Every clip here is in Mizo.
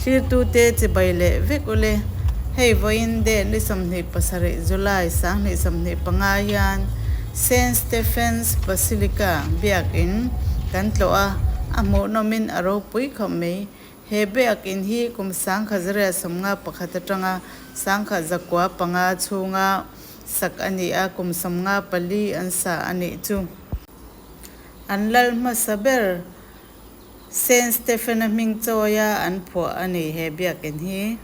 Thlirtute chibai leh vek ule. Hei vawiin date ni 27 July 2025 hian Saint Stephen's Basilica biakin kan tlawh a, a hmuhnawmin a ropui khawp mai. He biakin hi kum 1951 atanga 1905 chhunga sak a ni a, kum 54 an sa a nih chu. An lal hmasa ber Saint Stephen-a hming chawia an phuah a ni he biakin hi.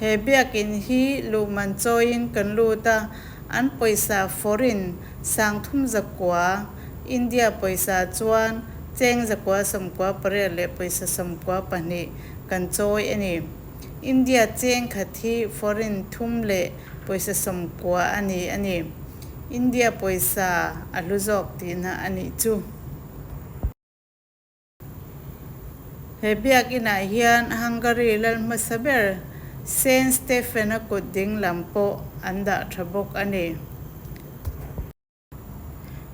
He biakin hi luhman chawiin kan lut a, an pawisa foreign 3900, India pawisa chuan cheng 998 leh pawisa 92 kan chawi a ni. India cheng khat hi foreign thum leh pawisa 90 a ni a ni. India pawisa a hlu zawk tihna a nih chu. He biakinah hian Hungary lal hmasa ber Saint Stephen-a kut ding lam pawh an dah tha bawk a ni.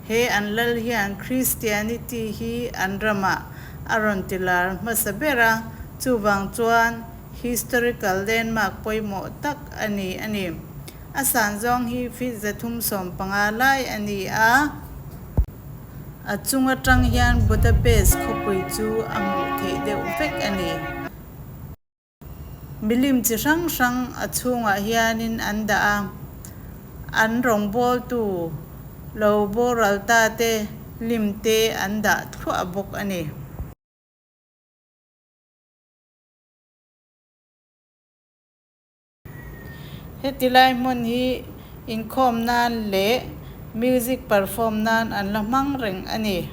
He an lal hian Christianity hi an ramah a rawn ti lar hmasa ber a, chuvang chuan historical landmark pawimawh tak a ni a ni. A san zawng hi feet 315 lai a ni a. A chung atang hian Budapest khawpui chu a hmuh theih deuh vek a ni. Milim chi hrang hrang a chhungah hianin an dah a, an rawngbawltu lo boral ta te lim te an dah thluah bawk a ni. Heti lai hmun hi inkhawm nan leh music perform nan an la hmang reng a ni.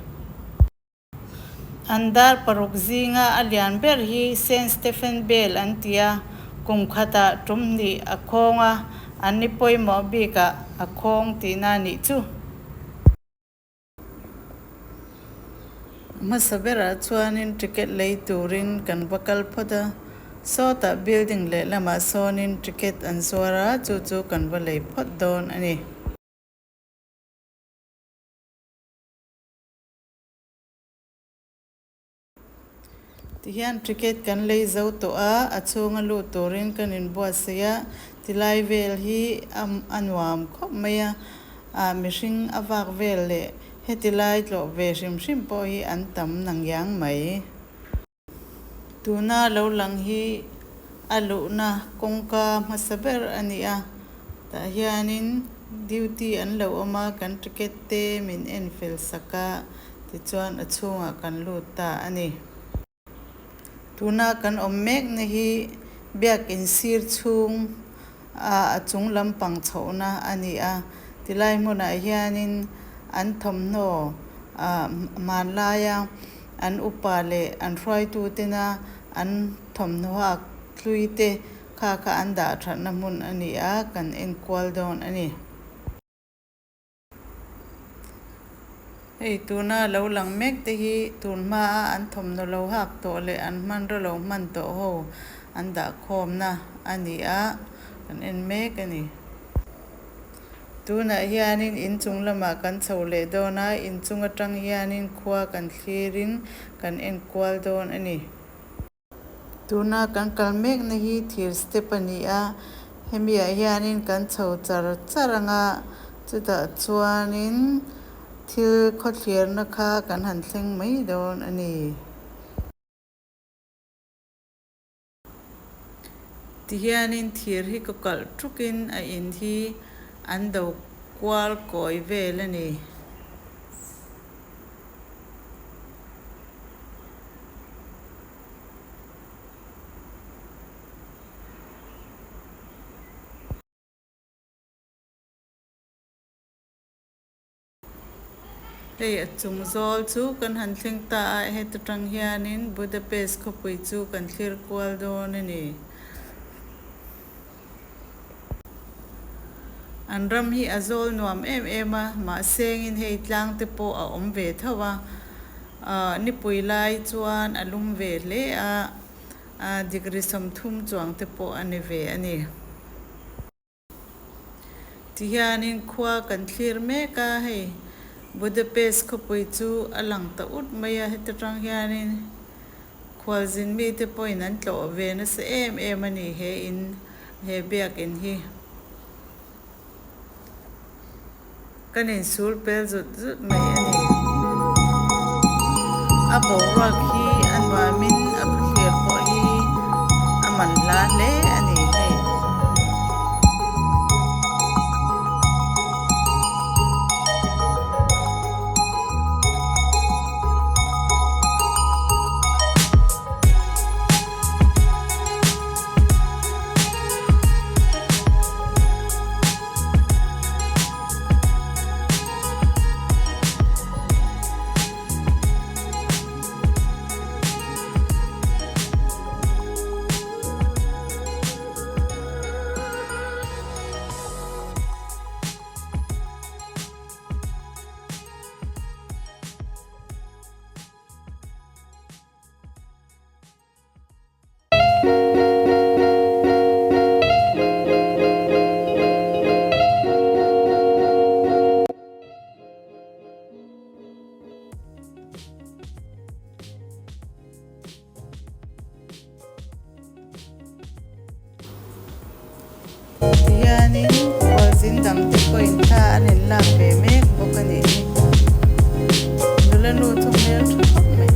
An dar paruk zinga a lian ber hi Saint Stephen Bell an ti a, kum khatah tum hnih a khawng a, an ni pawimawh bikah a khawng tihna a nih chu. Hmasa berah chuanin ticket lei turin kan va kal phawt a, sawtah building lehlamah sawnin ticket an zuar a, chu chu kan va lei phawt dawn a ni. Tihian ticket kan lei zo tawh a, a chhunga lut turin kan inbuatsaih a, tilai vel hi a nuam khawp mai a, ah mihring a vak vel leh heti lai tlawh ve hrim hrim pawh hi an tam nangiang mai. Tuna lo lang hi a luhna kawngka hmasa ber a ni a, tah hianin duty an lo awm a, kan ticket te min en fel sak a. Tichuan a chhungah kan lut ta a ni. Tuna kan awm mekna hi biakin sir chhung a a chung lampang chhohna a ni a. Tilai hmunah hianin an thawmhnaw ah hmanlaia an upa leh an hruaitutena an thawmhnaw hak hlui te kha kha an dah thatna hmun a ni a, kan enkual dawn a ni. Hei tuna lo lang mek te hi tun hmaa an thawmhnaw lo hak tawh leh an hmanraw lo hman tawh ho an dah khawmna a ni a, kan en mek a ni. Tunah hianin inchung lamah kan chho leh dawn a, inchung atang hianin khua kan thlirin kan en kual dawn a ni. Tuna kan kal mekna hi thir step a ni a, hemi ah hianin kan chho char char ang a, chutah chuanin thil khawthlirna kha kan han thleng mai dawn a ni. Tihianin thir hi kaw kalh thukin a in hi an do kual kawi vel a ni. Hei a chung zawl chu kan han thleng ta a, heta tang hianin Budapest khawpui chu kan thlir kual dawn a ni. An ram hi a zawl nuam em em a, mahse ngin hei tlang te pawh a awm ve tho a, nipui lai chuan a lum ve hle a, degree 30 chuang te pawh a ni ve a ni. Tihianin khua kan thlir mek a, hei Budapest khawpui chu a lang ta ut mai a, heta tang hianin khualzin mite pawhin an tlawh ve nasa em em a ni he in he biakin hi. Kan insul pel zut zut mai a ni. A boruak hi a nuamin a khawthlir pawh hi a man hla hle a ni hei. Tihianin khualzin dangte pawhin thla an inlak ve mek bawk a nih hi. Nula nu chu hmel tha khawp mai.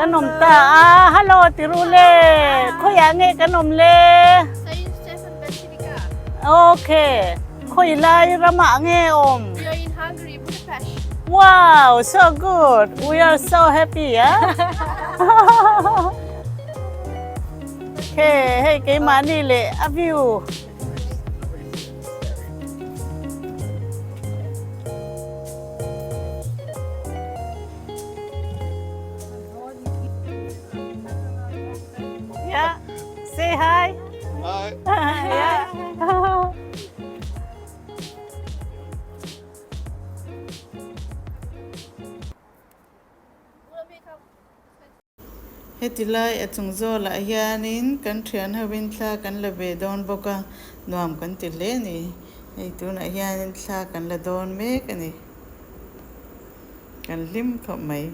Kan awm ta a, hello ti ru le, khawiah nge kan awm le? Saint Stephen Basilica. Okay, khawi lai ramah nge awm? We are in Hungary, Budapest. Wow, so good. We are so happy, yeah? Okay, hei keimahni leh a view. Yeah, say hi. Hi. Yeah. Heti lai a chung zawlah hianin kan thian hovin thla kan la ve dawn bawk a, nuam kan ti hle a ni. Hei tunah hianin thla kan la dawn mek a ni. Kan hlim khawp mai.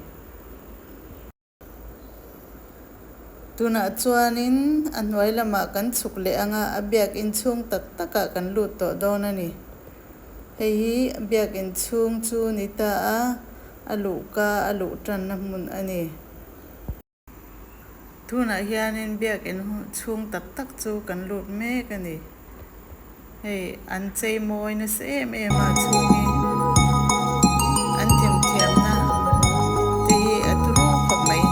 Tunah chuanin a hnuai lamah kan chhuk leh ang a, a biakin chhung tak takah kan lut tawh dawn a ni. Hei hi biakin chhung chu ni ta a. A luhka a luh tanna hmun a ni. Tunah hianin biakin chhung tak tak chu kan lut mek a ni. Hei an chei mawi nasa em em a chhung hi an themthiamna te hi a turu khawp mai.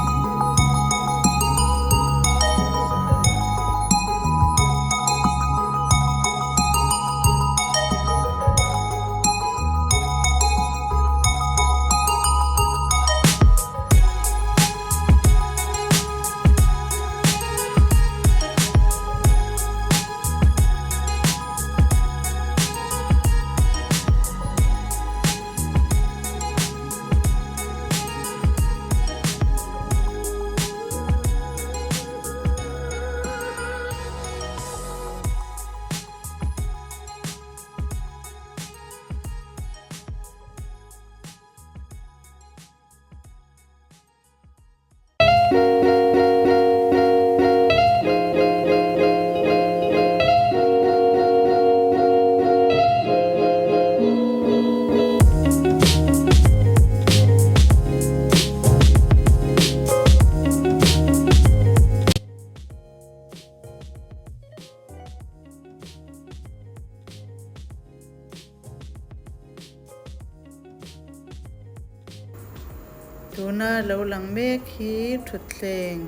Tuna lo lang mek hi thutthleng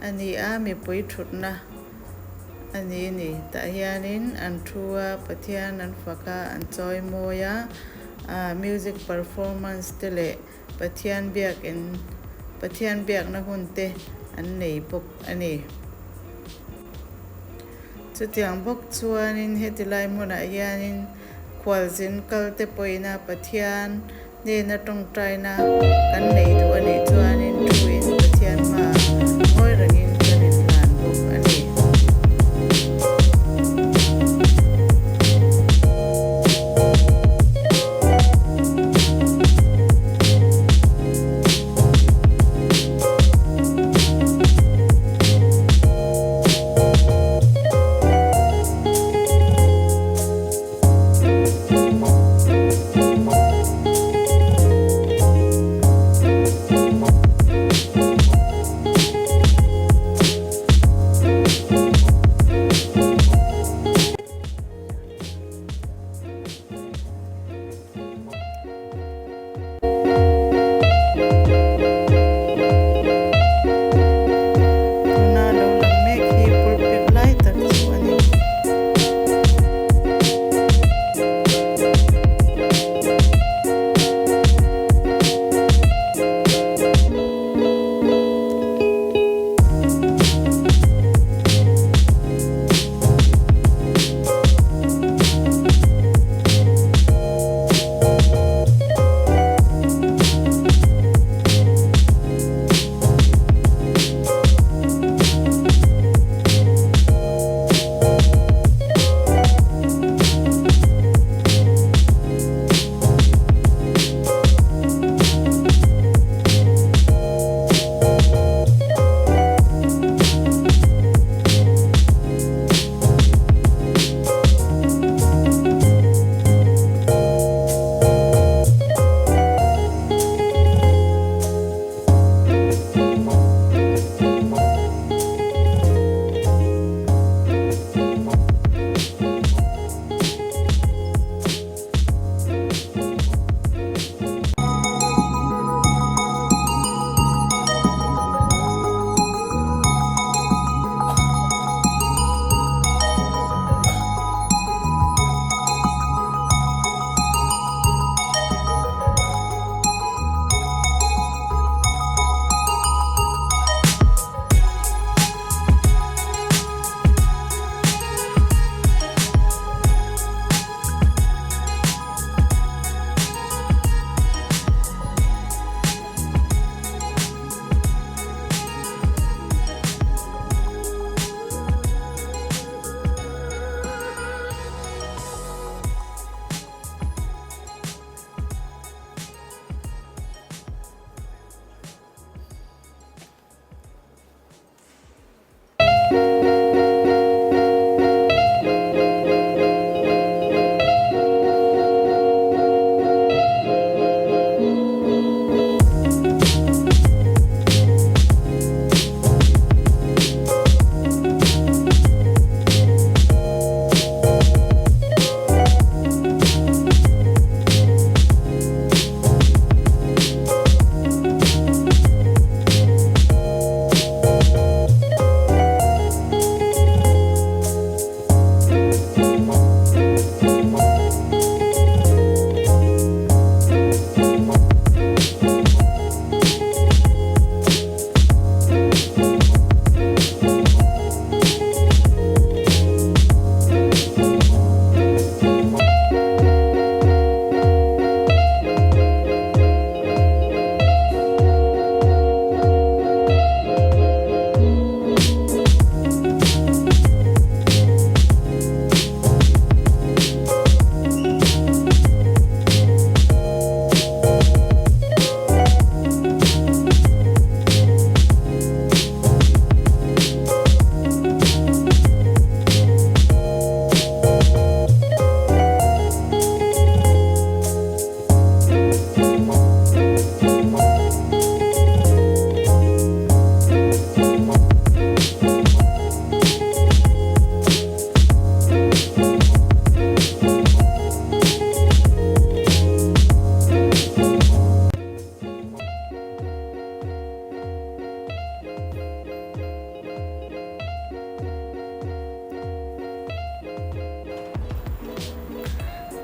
a ni a mipui thutna a ni a ni. Tah hianin an thu a Pathian an fak a an chawi mawi a ah music performance te leh Pathian biakin Pathian biakna hun te an nei bawk a ni. Chutiang bawk chuanin heti lai hmunah hianin khualzin kal te pawhina Pathian hnena tawngtaina kan nei duh a nih chuanin thuin Pathian hmaah ngawi rengin kan inhlan bawk a ni.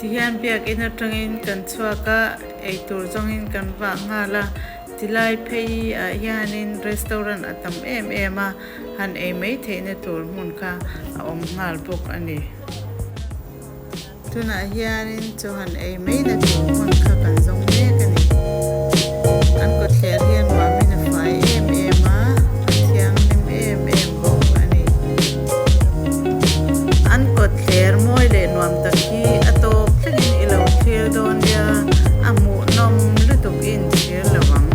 Tihian biakin atangin kan chhuak a, eitur zawngin kan vah nghal a, tilai phei ah hianin restaurant a tam em em a, han ei mai theihna tur hmun kha a awm nghal bawk a ni. Tunah hianin chaw han ei mai na tur hmun kha kan zawng mek a ni. An kawtthler hi a nuamin a fai em em a, a thianghlim em em bawk a ni. An kawtthler mawi leh nuam tak hi a tawp thlengin i lo thlir dawn nia, a hmuhnawm lutuk i inchhir lo ang.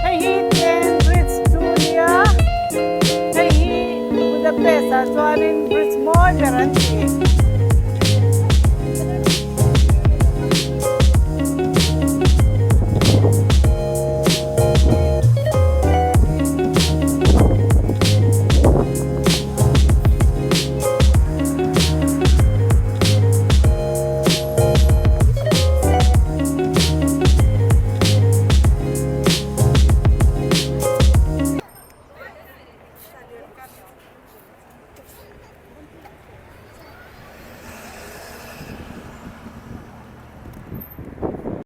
Hei hi Ten Bridge chu nia, hei hi Budapest ah chuanin bridge mawi ber an